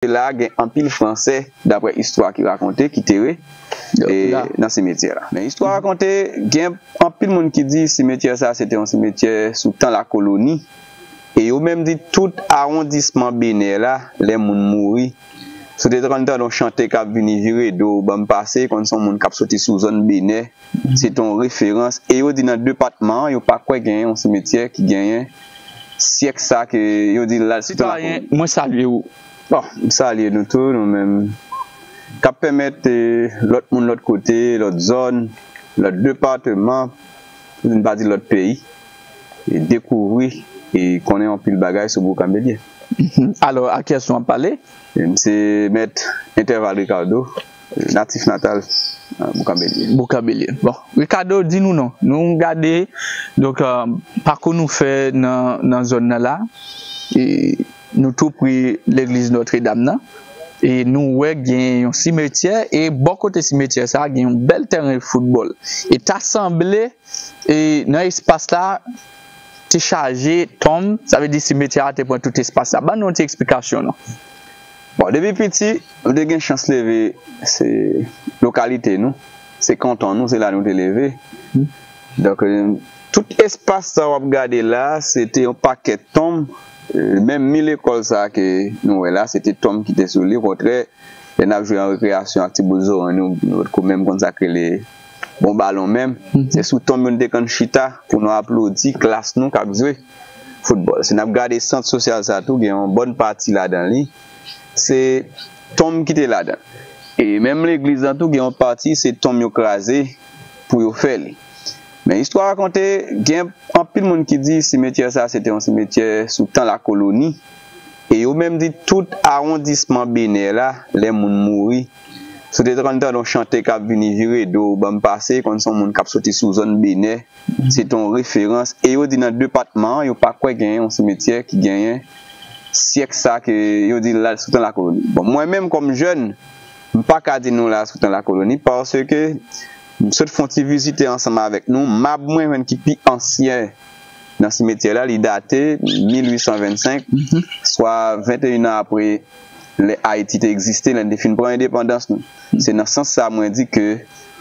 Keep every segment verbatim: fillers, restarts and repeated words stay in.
la gen anpil Fransè, daprè istwa ki rakonte, ki tere e, nan simetyè la. Men istwa rakonte, gen anpil moun ki di simetyè sa se te yon simetyè sou tan lakoloni. E yo menm di tout awondisman Benè la, lè moun mouri, si w te konn tande yon chante k ap vini vire do, ban m pase, konn se yon moun k ap soti sou zòn Benè, se te yon referans. E yo di nan depatman an, yo pa kwè genyen yon simetyè ki genyen syèk sa ke yo di l la sou tan lakoloni. Sitwayen, mwen salye w. Bon, m salye nou tou, nou menm, k ap pèmèt eh, lòt moun lòt kote, lòt zòn, lòt depatman, pou n pa di lòt peyi, e dekouvri e konnen anpil bagay sou Boukambelye. Alò, a kiyès nou ap pale? M se mèt Interval Ricardo, natif natal, eh, Boukambelye. Boukambelye. Bon, Ricardo, di nou non. Nou gade, donk, eh, pakou nou fè nan, nan zòn nan la, e nou tou pre legliz Nòtredam nan, e nou wè gen yon simetyè, e bò kote simetyè sa, gen yon bèl tèren foutbòl. E ta sanble, e nan espas la, te chaje tonm, sa vle di simetyè a te pran tout espas la. Ban nou yon ti eksplikasyon non. Bon, depi piti, nou te gen chans leve, se lokalite nou, se kanton nou, se la nou te leve. Donk, eh, tout espas sa w ap gade la, se te yon pakèt tonm. Eh, menm mi lekòl sa ke nou wè la, se te tonm ki te sou li. Okontrè, lè n ap jwe an rekreyasyon ak ti boul zoranj nou, nou potko menm konn sa k rele bon balon menm. Se sou tonm yo n te konn chita pou nou aplodi klas nou k ap jwe foutbòl. Si n ap gade sant sosyal sa tou, gen yon bòn pati ladan li, se tonm ki te ladan. E menm legliz lan tou, gen yon pati, se tonm yo kraze pou yo fè li. Men istwa rakonte, gen anpil moun ki di simetyè sa se te yon simetyè sou tan lakoloni. E yo menm di tout awondisman Benè la, lè moun mouri, si w te konn tande yon chante k ap vini vire do, ban m pase, konn se yon moun k ap soti sou zòn Benè, se te yon referans. E yo di nan depatman an, yo pa kwè genyen yon simetyè ki genyen syèk sa ke yo di l la sou tan lakoloni. Bon, mwen menm kòm jèn, m pa ka di nou la sou tan lakoloni, paske m sot fè yon ti vizite ansanm avèk nou. Mab mwen jwenn ki pi ansyen nan simetyè la, li date mil uit san vennsenk, swa venteyen an apre lè Ayiti te egziste, lè n te fin pran endepandans nou. Se nan sans sa mwen di ke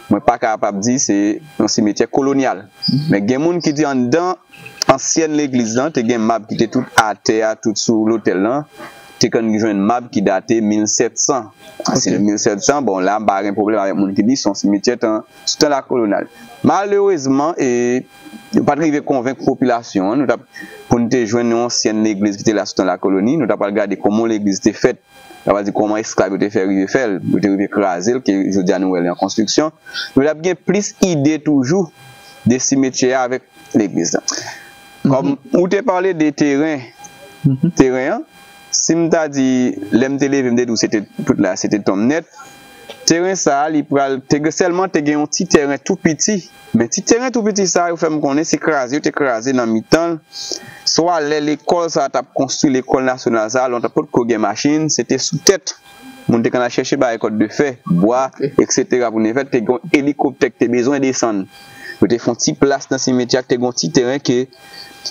mwen pa kapab di se yon simetyè kolonyal. Men gen moun ki di anndan ansyèn legliz lan, te gen mab ki te tout atè a, tout sou lotèl lan, te konn jwenn mab ki date mil sèt san. Paske mil sèt san, bon, la, m pa gen pwoblèm avèk moun ki di se yon simetyè tan, sou tan lakolonyal. Malerezman, e, yo pa t rive konvenk popilasyon an. Nou t ap, pou n te jwenn yon ansyèn legliz ki te la sou tan lakoloni, nou ta pral gade kòman legliz te fèt. Sa vle di kòman esklav yo te fè rive fè l, yo te rive kraze l, ke jodi a nou wè li an konstriksyon. Nou t ap gen plis ide toujou de simetyè a avèk legliz la. Kòm ou te pale de teren, teren an, si m ta di, lè m te leve, m te di w se te tout la, se te tonm nèt. Teren sa a, li pral, te gen, sèlman te gen yon ti teren tou piti. Men ti teren tou piti sa a, yo fè m konnen se kraze, yo te kraze nan mitan l. Swa lè lekòl sa a t ap konstwi, lekòl nasyonal sa a, lè w ta potko gen machin, se te sou tèt. Moun te konn al chèche bagay kòd de fè, bwa, etsetera pou n fè. Te gen yon elikoptè ki te bezwen desann. Yo te fè yon ti plas nan simetyè a, te gen yon ti teren ke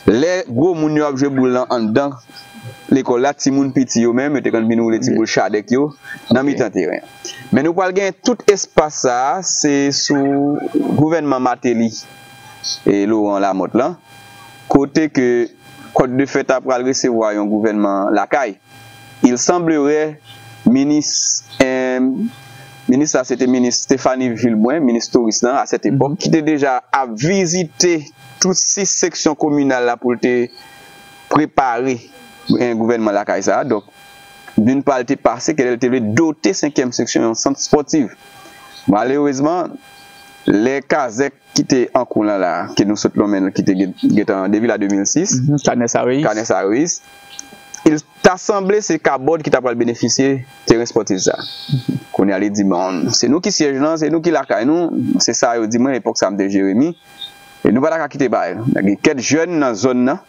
lè gwo moun yo ap jwe boul lan anndan lekòl la, timoun piti yo menm, yo te konn vin woule ti boul chadèk yo nan mitan teren an. Men nou pral gen tout espas sa a, se sou gouvènman Martelly e Laurent Lamothe lan, kote ke kòd de fè ta pral resevwa yon gouvènman lakay. Il semblerait, minis, eh, minis la, se te minis Stéphanie Vilbrun, minis touris lan, a sèt epòk, ki te deja ap vizite tout sis seksyon kominal la pou l te prepare, eh, gouvènman lakay sa a. Donk, d'une part, li te pase ke lè l te vle dote senkyèm seksyon yon sant spòtif. Malerezman, lè kazèk ki te an kou lan la, ke nou sot lonmen l, ki te gen, gentan depi la de mil sis, Kanès Aroyis. Kanès Aroyis, il ta sanble se Kabòd ki ta pral benefisye teren spòtif sa. Kounye a, li di, bon, se nou ki syèj lan, se nou ki lakay nou, se sa yo di mwen, epòk sa m te Jeremi, e nou pa ta ka kite bagay. Gen kèk jèn nan zòn nan,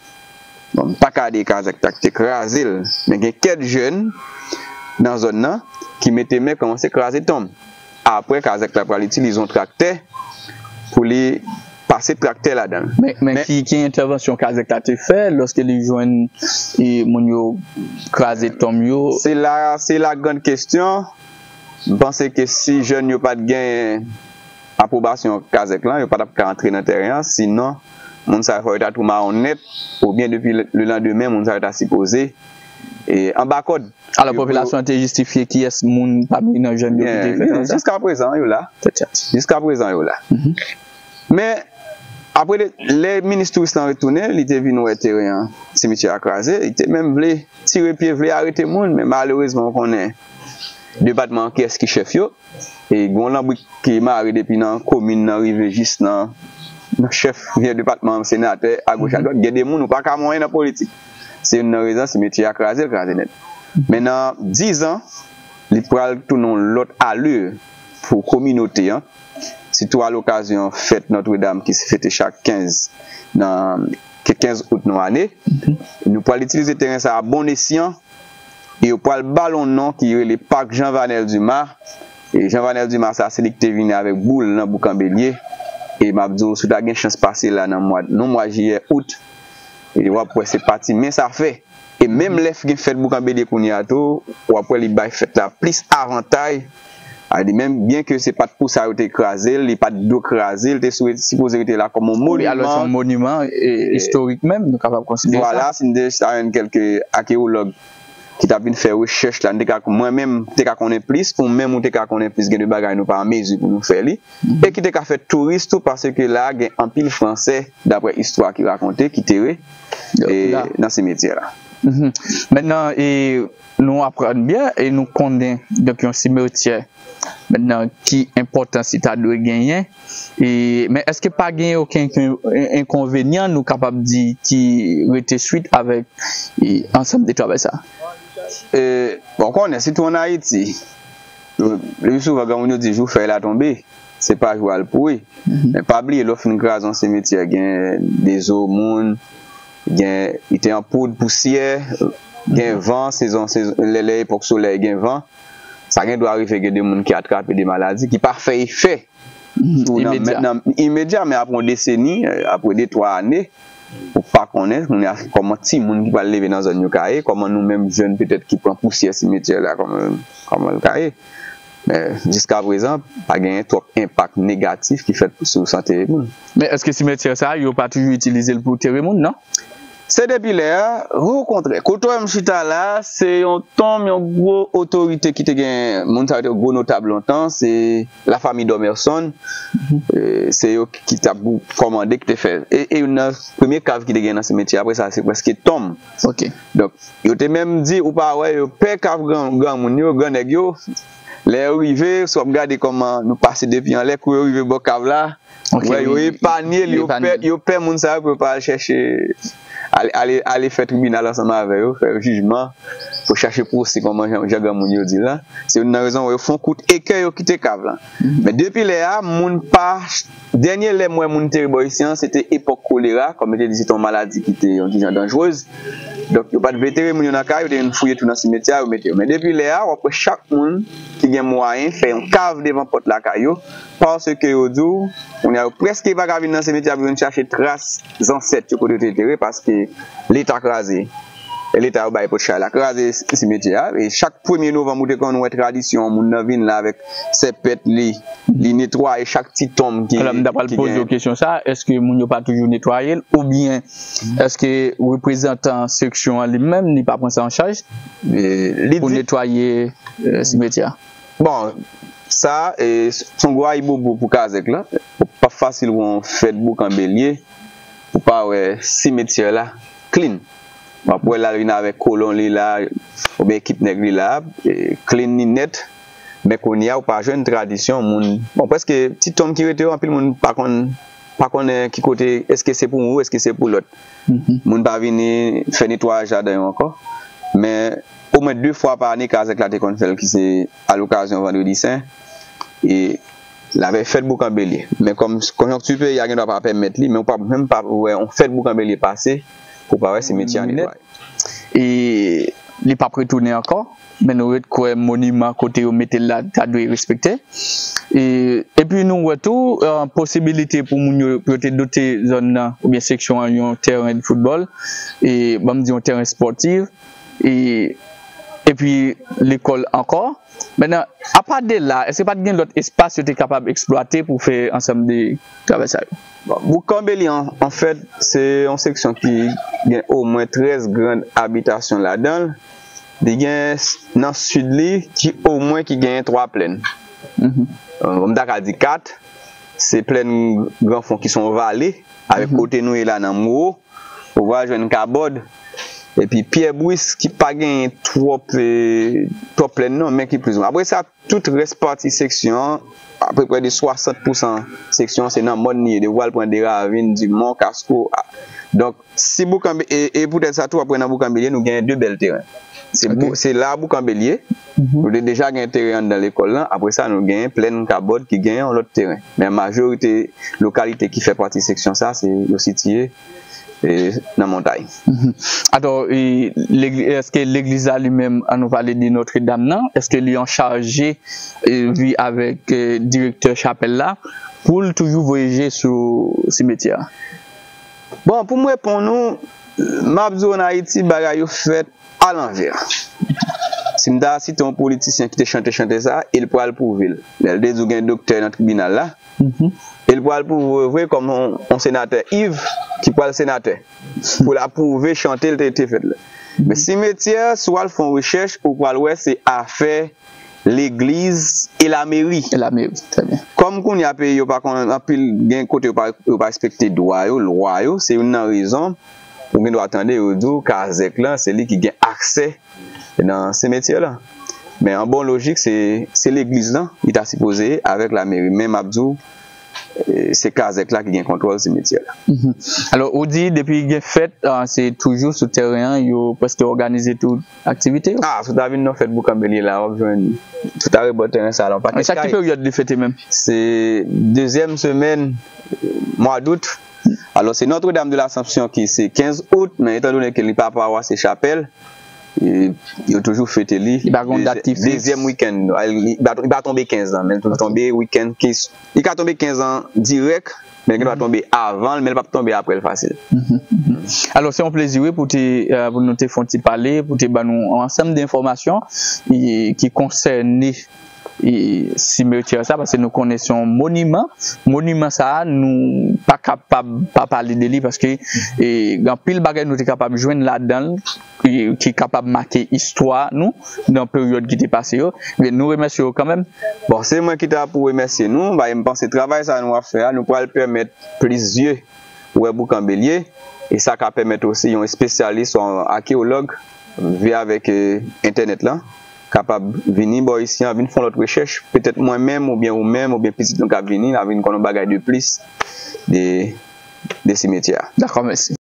bon, m pa ka di kazèk ta te kraze l, men gen kèk jèn nan zòn nan ki mete men kòmanse kraze tonm. Apre, kazèk la pral itilize yon traktè pou li pase traktè ladan l. Men, men ki, ki entèvansyon Kazèk la te fè lòske li jwenn e, moun yo kraze tonm yo? Se la, se la grande question. M panse ke si jèn yo pa t gen apwobasyon Kazèk lan, yo pa t ap ka antre nan teren an. Sinon, moun sa yo fò yo ta tou mawon nèt, oubyen depi le, le landemen, moun sa yo ta sipoze e, anba kòd. Alò, popilasyon an te jistifye kiyès moun pami nan jèn yo ki te fè sa? Jiska prezan, yo la. Jiska prezan, yo la. Men, apre, lè minis touris lan retounen, li te vin wè teren an, simityè a kraze, li te menm vle tire pye, vle arete moun, men malerezman, ou konnen, depatman an, kiyès ki chèf yo? E gen yon lanbrik ki mare depi nan komin nan rive jis nan, nan chèf, vye depatman, senatè, agoch adwat. Gen de moun ou pa ka monyen nan politik. Se youn nan rezon, simityè a kraze, l kraze nèt. Men nan dizan, li pral tounen yon lòt alè pou kominote an. Sitou a lokazyon fèt Nòtredam ki fete chak kenz nan, ke kenz out nan ane. Nou pral itilize teren sa a bon esyan. E yo pral ba l yon non ki rele Pak Jean Vanel Dumas. E Jean Vanel Dumas sa, se li ki te vini avèk boul nan Boukanbelye. E m ap di w, si w ta gen chans pase la nan mwa, nan mwa jiyè, out, e w ap wè se pa ti men sa fè. E menm lè gen fèt Boukanbelye kounye a tou, w ap wè li bay fèt la plis avantay. A di menm, byen ke se pa t pou sa yo te kraze l, li pa t dwe kraze l, te sou, sipoze rete la kòm yon monuman. Alò, se yon monuman e, istorik menm, nou kapab konsidere sa. Vwala, si n te jis ta jwenn kèlke akeyològ ki t ap vin fè rechèch la, n te ka, mwen menm, te ka konnen plis, ou menm ou te ka konnen plis, gen de bagay nou pa an mezi pou nou fè li, e ki te ka fè touris tou, paske la a gen anpil Fransè, daprè istwa ki rakonte, ki tere e, nan simityè la. Mentnan, e, nou aprann byen e nou konnen, donk, yon simityè, mentnan, ki enpòtans li ta dwe genyen. E, men èske pa gen okenn enkonvenyan, nou kapab di, ki rete swit avèk e, ansanm de travay sa? E, bon, ou konnen, sitou ann Ayiti, le pli souvan, granmoun yo di, jou fèy la tonbe, se pa jou a l pouri. Men pa bliye, lè w fin kraze yon simityè, gen de zo moun, gen, li te an poud, pousyè, gen van, sezon, sezon, lè, lè epòk solèy gen van. Sa gen dwa rive gen de moun ki atrape de maladi ki pa fè efè sou nan, mentnan, imedya, men apre yon deseni, apre de, twa ane, ou pa konnen, kounye a, kòman timoun ki pral leve nan zòn yo ka ye, kòman nou menm jèn petèt ki pran pousyè simityè la, kòman, kòman l ka ye. Men, jiska prezan, pa genyen twòp enpak negatif ki fèt sou sante moun. Men èske simityè sa a, yo pa toujou itilize l pou tere moun, non? Se depi lè a, okontrè. Kote w wè m chita la a, se yon tonm, yon gwo otorite ki te gen, moun sa yo te gwo notab lontan, se lafanmi Dormerson. E, se yo ki t ap kòmande, ki te fè. E, e youn nan premye kav ki te gen nan simityè, apre sa, se prèske tonm. Donk, yo te menm di, ou pa wè, yo pè kav gran, granmoun yo, gran nèg yo. Lè yo rive, si w ap gade kòman nou pase depi anlè, kou yo rive bò kav la, Ou wè, yo epanye l, yo pè, yo pè moun sa yo pou yo pa al chèche, ale, ale, ale fè tribinal ansanm avè yo, fè jijman, pou chache pwose kòman jan, jan granmoun yo di la. Se youn nan rezon yo fè yon kout ekè, yo kite kav la. Men depi lè a, moun pa, dènye lè m wè moun tere bò isi an, se te epòk kolera, kòm yo te di se te yon maladi ki te yon ti jan danjrez. Donk, yo pa t vle tere moun yo nan kay, yo te vin fouye tou nan simityè a, yo mete yo. Men depi lè a, w ap wè chak moun ki gen mwayen fè yon kav devan pòt lakay yo, paske yo di w, kounye a yo prèske pa ka vin nan simityè a pou vin chache tras zansèt yo kote yo te tere, paske Leta kraze. E Leta yo bay pòt chay la, kraze simityè a. E chak premye novanm, ou te konn wè tradisyon, moun nan vin la avèk sèpèt li, li netwaye chak ti tonm ki, ki gen. Alò, m ta pral poze w kesyon sa a, èske moun yo pa toujou netwaye l, oubyen èske reprezantan seksyon an li menm, li pa pran sa an chaj pou netwaye e, simityè a? Bon, sa, e, s-, s on gwo ayibobo pou Kazèk la. P-, p ap fasil pou yon fèt Boukanbelye, pou pa wè simityè la clean. W ap wè l al vin avèk kolon li la, oubyen ekip nèg li la, e, clean li nèt. Men kounye a, ou pa jwenn tradisyon, moun, bon, prèske ti tonm ki rete yo, anpil moun pa konn, pa konnen ki kote, èske se pou ou, èske se pou lòt. Moun pa vini fè netwayaj ladan yo ankò. Men, omwen de fwa pa ane, Kazèk la te konn fè l, ki se alokazyon Vandredi Sen, e l avèk fèt Boukanbelye. Men kòm konjonkti peyi a gendwa pa pèmèt li, men ou p ap menm pa wè yon fèt Boukanbelye pase pou pa wè simityè a netwaye. E li p ap retounen ankò, men nou ret kwè moniman kote yo mete l la ta dwe respekte. E, epi nou wè tou, eh, posibilite pou moun yo, pou yo te dote zòn nan, oubyen seksyon an, yon tèren de foutbòl, e, ban m di yon tèren espòtif, e, epi lekòl ankò. Mentnan, apa de la, èske pa t gen lòt espas yo te kapab eksplwate pou fè ansanm de travay sa yo? Bon, Boukanbeli, an, anfèt, se yon seksyon ki gen omwen trèz grann abitasyon ladan l. Li gen s-, nan sid li, ki omwen ki genyen twa plèn. Mhm. Euh, m ta ka di kat. Se plèn Granfon ki se yon vale, avèk Mhm. kote nou ye la nan Mwo, ou va jwenn Kabòd. Epi Pyè Bwis ki pa genyen twòp, eh, twòp plèn non, men ki plizoumwen. Apre sa, tout rès pati seksyon an, apeprè de swasant pousan seksyon an, se nan mòn li ye. Depi w al pran Deravin, Dimon, Kasko. A. Donk, si Boukanbe-, e, e poutèt sa tou, apre nan Boukanbeli, nou genyen de bèl teren. Se Ok. Bou-, se la Boukanbeli ye. Mhm. Nou te deja gen teren anndan lekòl lan. Apre sa, nou genyen plèn Kabòd ki genyen yon lòt teren. Men majorite lokalite ki fè pati seksyon sa, se yo sitiye, e, nan montay. Mhm. Atò, e, legli-, èske legliz la li menm, an nou pale de Nòtredam nan, èske li an chaje, e, vi avèk, e, direktè chapèl la pou l toujou voye je sou simetyè a? Bon, pou m reponn ou, m ap di w, ann Ayiti, bagay yo fèt alanvè. Si m ta site yon politisyen ki te chante chante sa, e l pral pwouve l. Lè l te di w gen doktè nan tribinal la, Mhm. e l pral pwouve vre kòm yon, yon senatè Yves ki pral senatè. Pou l ap pwouve chante l te, te fèt la. Men simetyè, si w al fè yon rechèch, ou pral wè se afè legliz e lameri. E lameri, trè byen. Kòm kounye a peyi yo pa konn anpil, gen kote yo pa, yo pa respekte dwa yo, lwa yo, se youn nan rezon ou gen dwa tande yo di w kazèk lan, se li ki gen aksè nan simetyè lan. Men an bon lojik, se, se legliz lan, li ta sipoze ye avèk lameri. Men m ap di w, eh, se kazèk la ki gen kontwòl simetyè la. Mhm. Alò, ou di depi gen fèt, ah, se toujou sou tèren an, yo prèske òganize tout aktivite yo? Ah, si w ta vin nan fèt Boukanbeli la, w ap jwenn tout arebò tèren sa la, yon pakèt kay. Sa ki peryòd li fete menm? Se dezyèm semèn, eh, mwa dout. Alò, se Notre-Dame de l'Assomption ki se kenz out, men etandone ke li pa pawas, se chapèl, e, yo toujou fete li. Li pa gen yon dat ki fiks? Dezyèm wikenn. Li pa, li pa tonbe kenz an, men li toujou tonbe wikenn ki, li ka tonbe kenz an dirèk, men li gen dwa tonbe avan l, men li p ap tonbe apre l fasil. Mhm, mhm. Alò, se yon plezi, wi, pou te, eh, pou nou te fè yon ti pale, pou te ban nou yon ansanm de enfòmasyon, e, ki konsène e, simetyè sa, paske nou konnen se yon moniman. Moniman sa a, nou pa kapab pa pale de li, paske, e, gen anpil bagay nou te kapab jwenn ladan l, ki, ki kapab make istwa nou nan peryòd ki te pase yo. Men nou remèsye w kanmenm. Bon, se mwen ki ta pou remèsye nou, paske m panse travay sa nou ap fè a, nou pral pèmèt plis zye wè Boukanbeli, e sa ka pèmèt osi yon espesyalis, yon akeyològ, via avèk, eh, entènèt lan, kapab vini bò isi an, vin fè yon lòt rechèch, petèt mwen menm, oubyen ou menm, oubyen pitit nou k ap vini, n a vin konn yon bagay de plis de, de simetyè a. Dakò, mèsi.